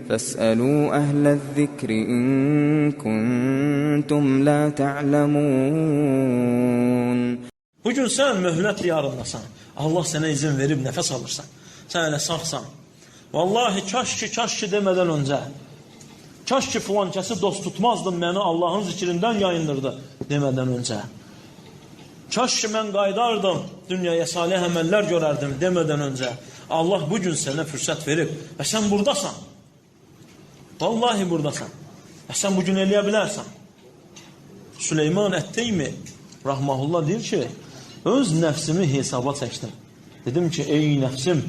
فاسألوا أهل الذكر إن كنتم لا تعلمون. Bugün sən möhlət diyarındasan. Allah sənə izin verib nəfəs alırsan. Sən elə sağsan. Vallahi kaş ki, kaş ki demədən öncə, kaş ki filan kəsi dost tutmazdım, məni Allahın zikrindən yayındırdı demədən öncə. Kaş ki mən qayıdardım, dünyaya salih əməllər görərdim demədən öncə. Allah bugün sənə fürsət verib və sən buradasan. Vallahi buradasan. Və sən bugün eləyə bilərsən. Süleyman Ət-Teymi rahmehullah deyir ki, öz nəfsimi hesaba çəkdim. Dedim ki, ey nəfsim,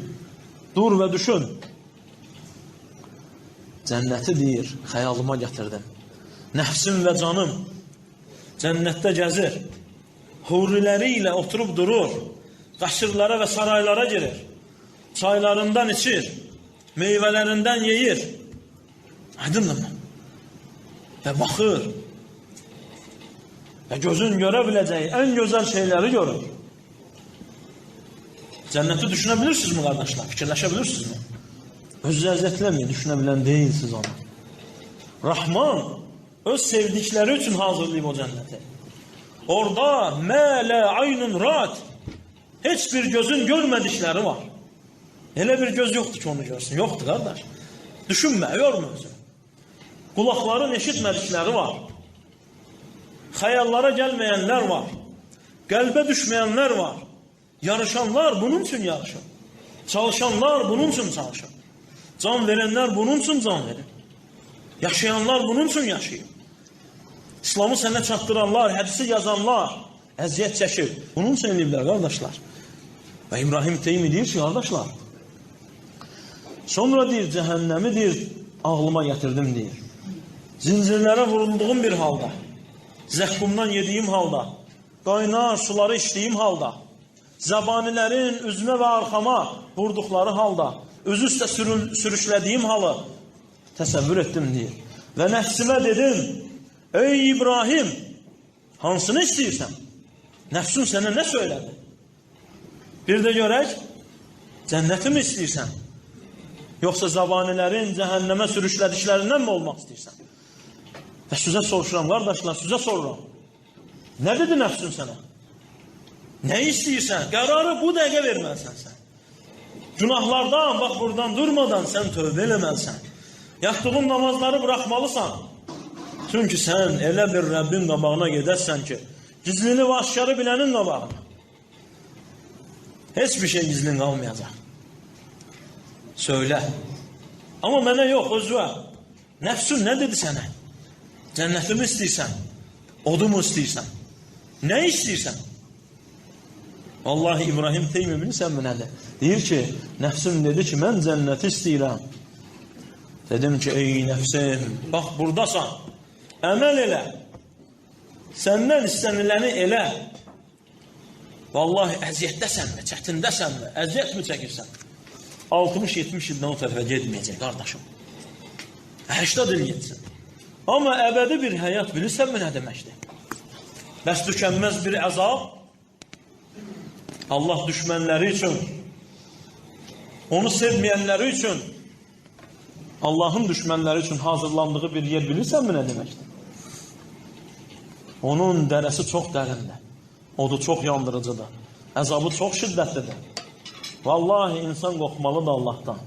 dur və düşün. Cənnəti deyir, xəyalıma gətirdim. Nəfsim və canım cənnətdə gəzir. Huriləri ilə oturub durur. Qəsrlərə və saraylara girir. Çaylarından içir. Meyvələrindən yeyir. Aydındırmı? Və baxır. Və gözün görə biləcəyi ən gözəl şeyləri görür. Cənnəti düşünə bilirsinizmi qardaşlar? Fikirləşə bilirsinizmi? Özünüzü əziyyətləməyin, düşünə bilən deyilsiniz onu. Rahman öz sevdikləri üçün hazırlayıb o cənnəti. Orada mə lə aynun rad, heç bir gözün görmədikləri var. Elə bir göz yoxdur ki onu görsün. Yoxdur qardaş. Düşünmə, yorma özünü. Qulaqların eşitmədikləri var. Xəyallara gəlməyənlər var. Qəlbə düşməyənlər var. Yarışanlar bunun üçün yarışır. Çalışanlar bunun üçün çalışır. Can verənlər bunun üçün can verir. Yaşayanlar bunun üçün yaşayır. İslamı sənə çatdıranlar, hədisi yazanlar əziyyət çəkir. Bunun üçün eləyiblər qardaşlar. Və İbrahim Teymi deyir ki, qardaşlar, sonra deyir, cəhənnəmi deyir, ağlıma gətirdim deyir. Zincirlərə vurulduğum bir halda, zəhkumdan yediyim halda, qaynar suları içdiyim halda, zəbanilərin üzümə və arxama vurduqları halda, özü üstə sürüşlədiyim halı təsəvvür etdim deyir. Və nəfsimə dedim, ey İbrahim, hansını istəyirsən? Nəfsin sənə nə söylədi? Bir də görək, cənnəti mi istəyirsən? Yoxsa zəbanilərin cəhənnəmə sürüşlədiklərindən mi olmaq istəyirsən? Və sizə soruşuram, qardaşlar, sizə soruram. Nə dedi nəfsin sənə? Nə istəyirsən? Qərarı bu dəqiqə verməlisən sən. Günahlardan, bax buradan durmadan sən tövbə eləməlisən. Yatdığın namazları bıraxmalısan. Çünki sən elə bir Rəbbin qabağına gedərsən ki, gizlini və aşkarı bilənin qabağına. Heç bir şey gizlin qalmayacaq. Söylə. Amma mənə yox, özünə. Nəfsün nə dedi sənə? Cənnəti mi istəyirsən? Odu mu istəyirsən? Nə istəyirsən? Vallahi İbrahim Teymi bilirsən mi nədir? Deyir ki, nəfsim dedi ki, mən cənnəti istəyirəm. Dedim ki, ey nəfsim, bax buradasan, əməl elə. Səndən istəniləni elə. Vallahi əziyyətdəsənmi, çətindəsənmi, əziyyət mi çəkirsən? 60-70 ildən o tərəfə getməyəcək, qardaşım. 80 il getsin. Amma əbədi bir həyat bilirsənmi nə deməkdir? Bəs tükənməz bir əzab Allah düşmənləri üçün, onu sevməyənləri üçün, Allahın düşmənləri üçün hazırlandığı bir yer bilirsənmi nə deməkdir? Onun dərəsi çox dərindir. Odu çox yandırıcıdır. Əzabı çox şiddətlidir. Vallahi insan qorxmalıdır Allahdan.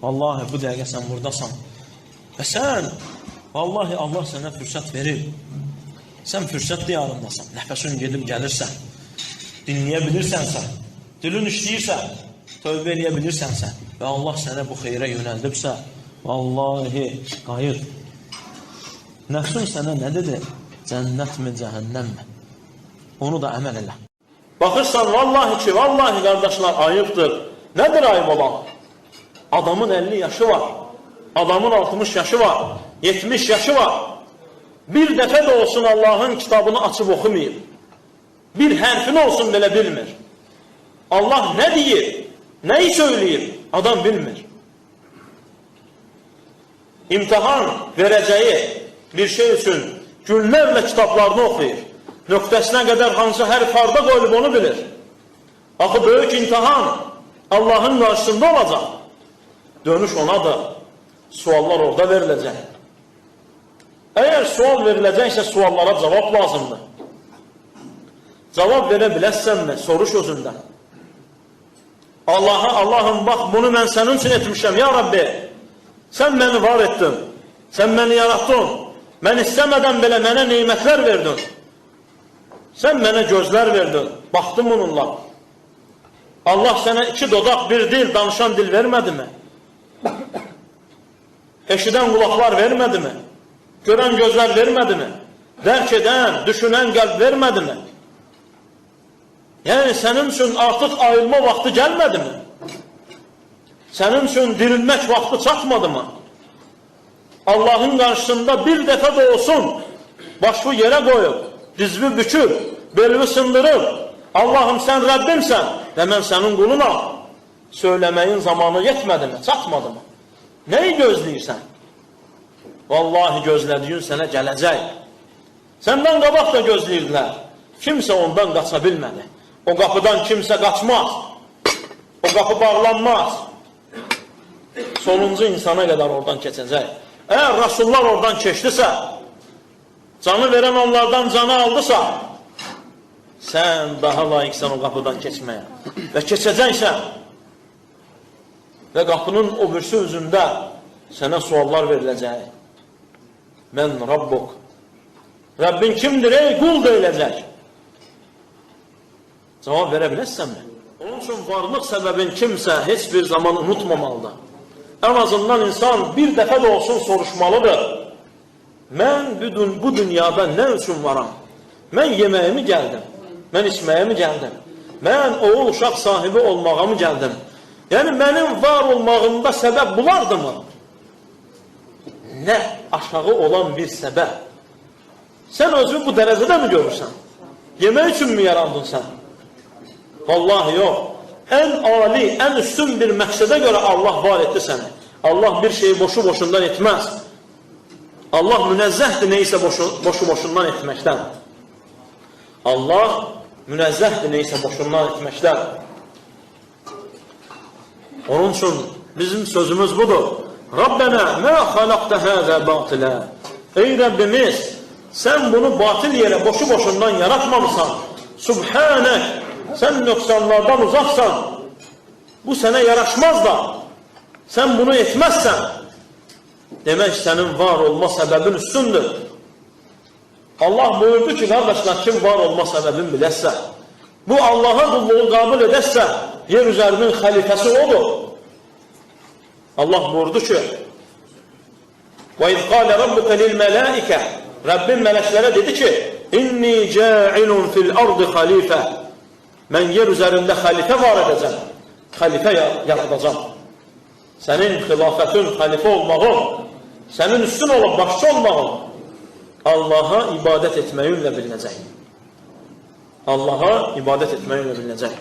Vallahi bu dəqiqə sən buradasan. Və sən, vallahi Allah sənə fürsət verir. Sən fürsət diyarındasan. Nəfəsin gedib gəlirsən. Dinləyə bilirsənsə, dilin işləyirsə, tövbə eləyə bilirsənsə və Allah sənə bu xeyrə yönəldibsə, vallahi qayıt. Nəfsin sənə nə dedi? Cənnətmi, cəhənnəmmi? Onu da əməl elə. Baxırsan, vallahi ki, vallahi qardaşlar, ayıbdır. Nədir ayıb olan? Adamın 50 yaşı var, adamın 60 yaşı var, 70 yaşı var. Bir dəfə də olsun Allahın kitabını açıb oxumayıb. Bir hərfini olsun belə bilmir. Allah nə deyir, nəyi söyləyir, adam bilmir. İmtahan verəcəyi bir şey üçün günlərlə kitablarını oxuyur. Nöqtəsinə qədər hansı hərf harda qoyulub onu bilir. Axı böyük imtahan Allahın qarşısında olacaq. Dönüş onadır. Suallar orada veriləcək. Əgər sual veriləcəksə, suallara cavab lazımdır. Cavab verə bilərsənmi? Soruş özündən. Allaha, Allahım, bax, bunu mən sənin üçün etmişəm, ya Rabbi. Sən məni var etdin, sən məni yaratdın, mən istəmədən belə mənə neymətlər verdin. Sən mənə gözlər verdin, baxdım onunla. Allah sənə iki dodaq, bir dil, danışan dil vermədi mi? Eşidən qulaqlar vermədi mi? Görən gözlər vermədi mi? Dərk edən, düşünən qəlb vermədi mi? Yəni, sənin üçün artıq ayılma vaxtı gəlmədi mi? Sənin üçün dirilmək vaxtı çatmadı mı? Allahın qarşısında bir dəfə də olsun, başını yerə qoyub, dizvi büküb, belini sındırıb, Allahım sən Rəbbimsən və mən sənin qulunam, söyləməyin zamanı yetmədi mi, çatmadı mı? Nəyi gözləyirsən? Vallahi gözlədiyin sənə gələcək. Səndən qabaq da gözləyirdilər. Kimsə ondan qaça bilmədi. O qapıdan kimsə qaçmaz. O qapı bağlanmaz. Sonuncu insana qədər oradan keçəcək. Əgər Rasullar oradan keçdisə, canı verən onlardan canı aldısa, sən daha layiqsən o qapıdan keçməyə. Və keçəcəksən. Və qapının o birisi üzündə sənə suallar veriləcək. Mən Rabbuk. Rəbbin kimdir ey qul deyiləcək. Cavab verə bilərsənmi? Onun üçün varlıq səbəbin kimsə heç bir zaman unutmamalıdır. Ən azından insan bir dəfə də olsun soruşmalıdır. Mən bu dünyada nə üçün varam? Mən yeməyimi gəldim, mən içməyimi gəldim, mən oğul uşaq sahibi olmağa mı gəldim? Yəni mənim var olmağımda səbəb bulardı mı? Nə aşağı olan bir səbəb. Sən özünü bu dərəcədə mi görürsən? Yemək üçün mü yarandın sən? Vallahi yox. Ən ali, ən üstün bir məqsədə görə Allah var etdi səni. Allah bir şeyi boşu boşundan etməz. Allah münezzəhdir neysə boşu boşundan etməkdən. Allah münezzəhdir neysə boşundan etməkdən. Onun üçün bizim sözümüz budur. Rabbənə mə xalaqtə həzə batilə. Ey Rəbbimiz, sən bunu batil yerə boşu boşundan yaratmamısan. Subhanək, sən nöqsanlardan uzaqsan. Bu sənə yaraşmaz da. Sən bunu etməzsən. Demək sənin var olma səbəbin üstündür. Allah buyurdu ki, qardaşlar, kim var olma səbəbin biləsə, bu Allaha qulluğu qəbul edərsə, yer üzərinin xəlifəsi odur. Allah buyurdu ki, وَاِذْ قَالَ رَبُّكَ لِلْمَلَائِكَ Rəbbim mələklərə dedi ki, اِنِّي جَاعِلٌ فِي الْأَرْضِ خَلِيفَةً Mən yer üzərində xəlifə var edəcəm, xəlifə yaradacam. Sənin xilafətin, xəlifə olmağın, sənin üstün olub başçı olmağın Allaha ibadət etməyinlə bilinəcək. Allaha ibadət etməyinlə bilinəcək.